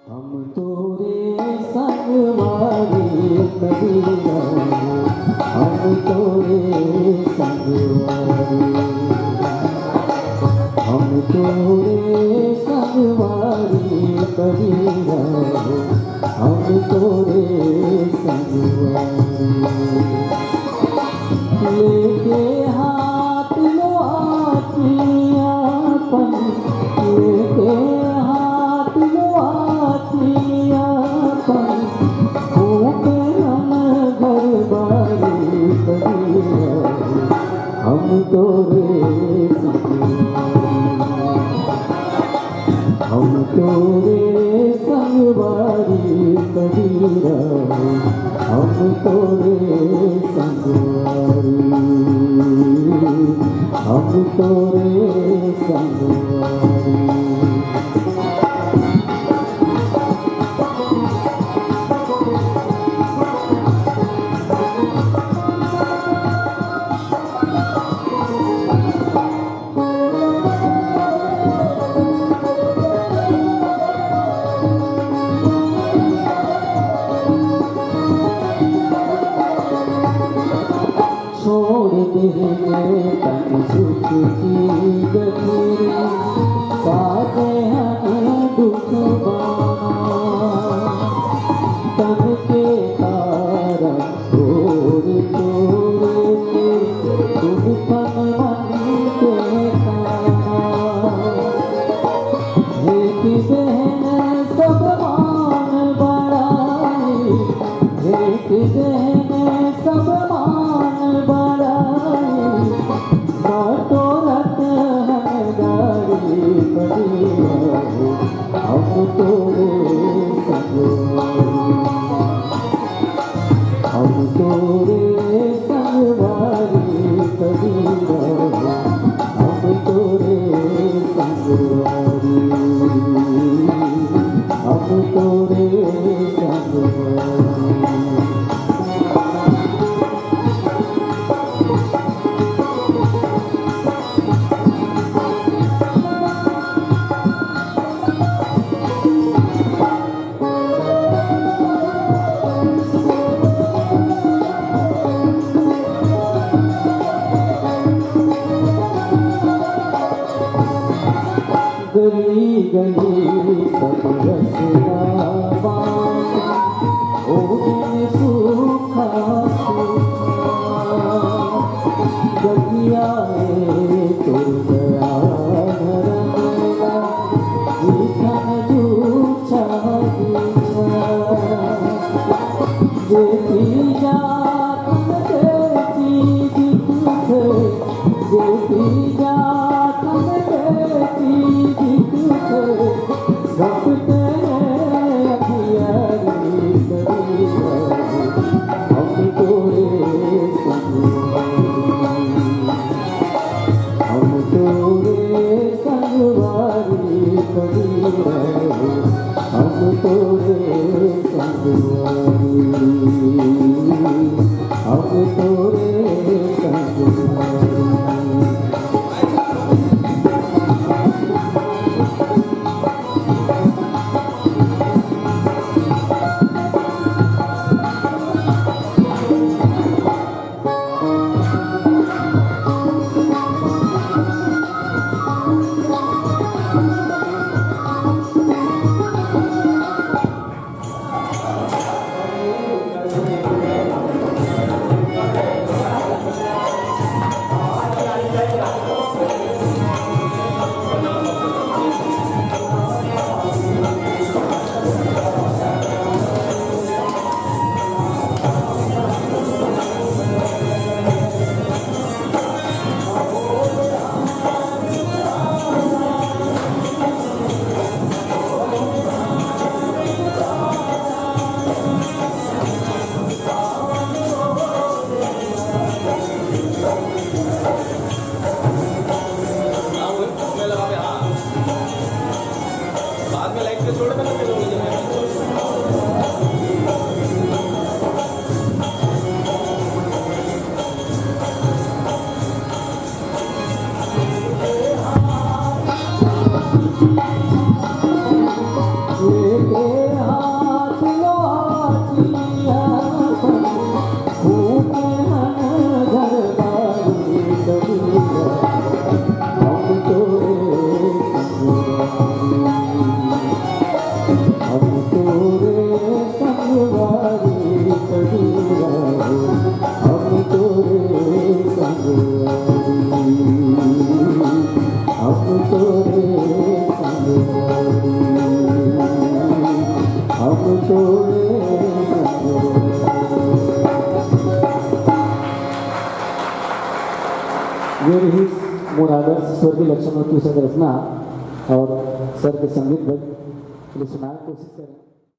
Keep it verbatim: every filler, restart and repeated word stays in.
हम तोरे संगवारी कबीरा, हम तोरे संगवारी, हम तोरे संगवारी कबीरा, हम तोरे संगवारी। लेके हाथ लो आखियाँ अपन, लेके हाथ लो आखियाँ अपन, फूटे हम घर बारी कबीरा, हम तोरे संगवारी। हम तोरे संगवारी कबीरा, हम तोरे संगवारी, हम तोरे संगवारी। छोड़ दे हे तन सुख की गठरी, साजे हमें दुख बाना। तन के तारा तोरे तोरे, तुम तन मन के तारा। एक देह में सब मान बड़ाई, एक देह में सब मान बड़ाई, बटोरत हम गारी कबीरा, हम तोरे संगवारी, हम तोरे संगवारी कबीरा, हम तोरे संगवारी, हम तोरे संगवारी। गली गली सब रसना बाँटे, ओ दिन सूखा सूखा। गठिया ए तोर दया धरम ला, जीथन जूझा जूझा। जेती जात तेती दिखथे, जेती जात तेती दिखथे, जब तेरे अखियारी कबीरा, हम तोरे संगवारी, हम तोरे संगवारी कबीरा, हम तोरे संगवारी, हम तोरे संगवारी। स्वर्गीय लक्ष्मण की रचना और सर के संगीत पर सुनाने की कोशिश करें।